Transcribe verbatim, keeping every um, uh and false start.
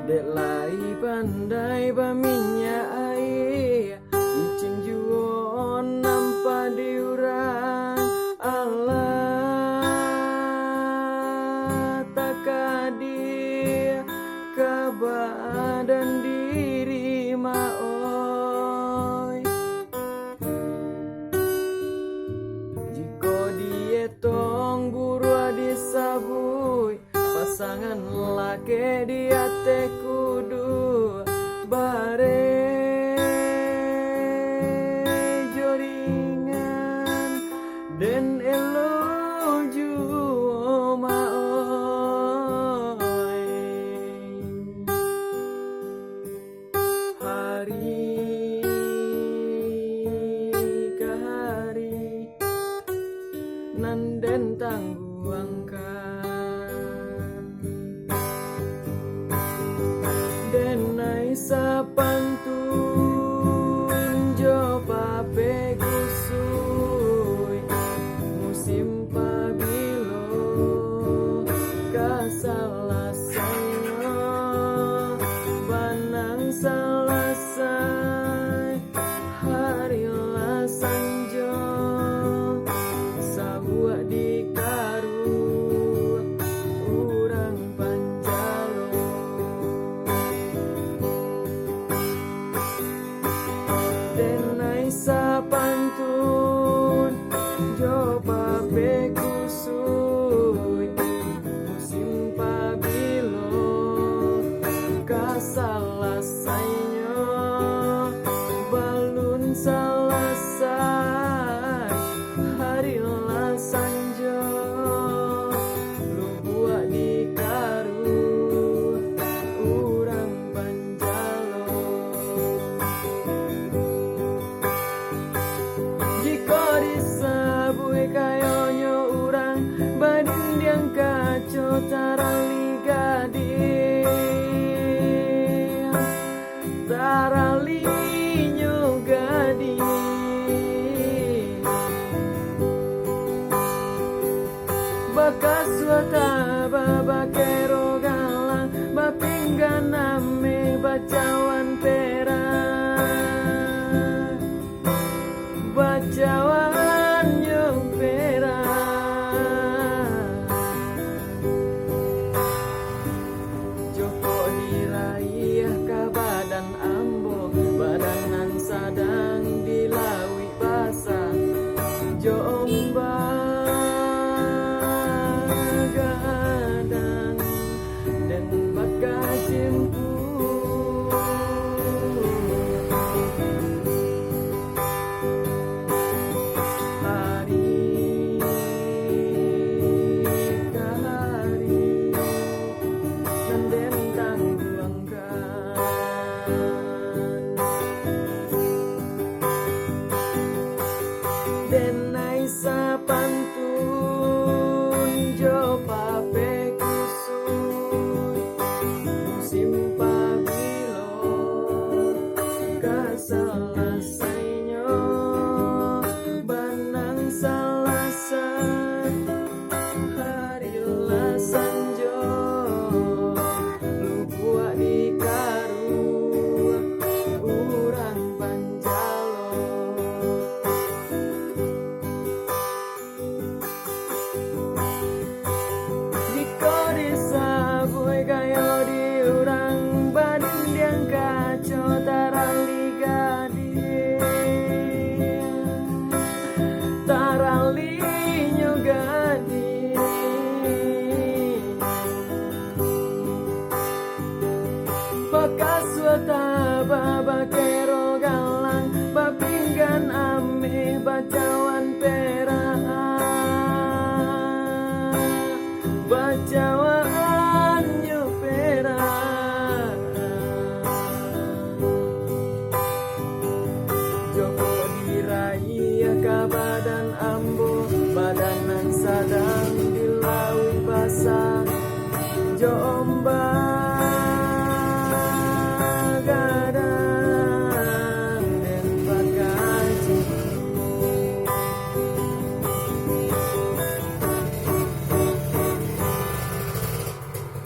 Dek lai pandai baminyak aia, licin juo nampak di urang. Alah, takadia ka badan diri, Mak oi. Jikok dietong buruak disabuik, pasangan laki di ateh kudu bareh jo ringan, den elok juo, Mak oi. Hari ka hari, nan den tangguangkan. Den ai sapantun jo papeh gusuik, musim pabilo ka salasainyo, banang salasai. Hari lah sanjo, sabuak di karu urang panjalo. Den ai sapantun jo papeh gusuik, musim pabilo ka salasainyo, balun salasai, hari lah sanjo, lubuak di karu urang panjalo. Jikok disabuik kayonyo urang badindiang kaco, tarali gadih, taralinyo gadih. Bakasuah taba, bakero galang, bapinggan ameh, bacawan perak, bacawan jo perak. Jokok diraiah ka badan ambo, badan nan sadang di lauik basa, jo ombak gadang den bakacimpuak. Hari ka hari, nan den tangguangkan. Den ai sapantun jo papeh gusuik, musim pabilo ka salasainyo, banang salasai, hari lah sanjo, lubuak di karu urang panjalo. Jikok disabuik kayo di urang badindiang kaco, tarali gadih, taralinyo gadih. Bakasuah taba, bakero galang, bapinggan ameh, bacawan perak, bacawan jo perak. Jokok diraiah ka badan ambo, badan nan sadang di lauik basa, Jombang.